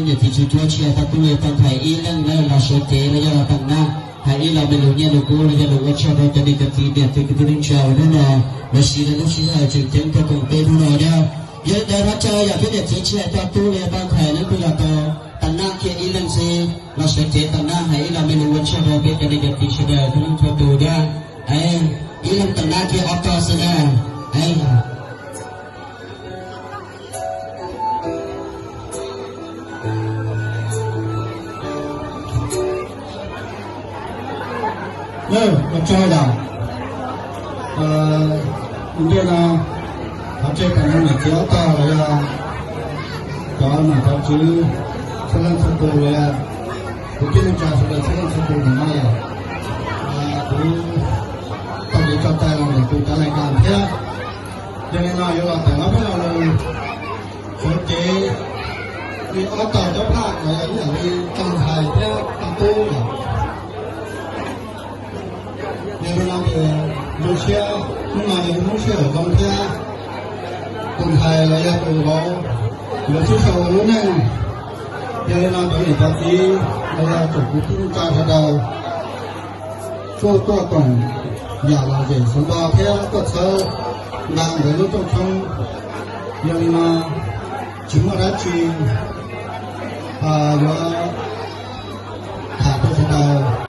Niam txiv tsis cuab tsis hais tau tub li tau ntxhais ib leeg los sawv cev los yog los tam naj hais ib lo me lus nyiaj lus kub los yog lus ua tsaug rau cov niam cov txiv niam txiv kwv tij neej tsa uas hnub no lawv siv lawv lub sij hawm tseem ceeb tuaj koom peb hnub no thiab. Yog li ntawd thov caw yog peb niam txiv tsis hais tau tub li tau ntxhais leej twg los tau tam naj kiag ib leeg xwb los sawv cev tam naj hais ib lo me lus ua tsaug rau peb cov niam cov txiv sawv daws txhua leej txhua tus thiab. Ib leeg tam naj kiag ob tog xwb na. Ua tsaug yom. Ntej no thov tseg peb niam txiv ob tog los yog cov nom cov tswv txhua leej txhua tus los yog kwv tij neej tsa sawv daws txhua leej txhua tus no yog kuv tau kev tso cai los ntawm tus cov lais kas thiab. Yog li no yuav los tawm ob peb lo lus sawv cev li ob tog cob phaj los yog ib yam li tau ntxhais thiab tau tub yom. Yog li no ces zoo siab hnub no yog hnub sij hawm zoo thiab tus ntxhais los yog tus vauv yuav sib sau ua lub neej. Yog li no cov niam cov txiv los yog tsoom kwv tij neej tsa sawv daws kuj tuaj koom yam lom zem xov nto thiab tuaj txhawb nqa nkawd lub rooj tshoob. Yog li no tsis muaj dab tsi yuav tham rau sawv daws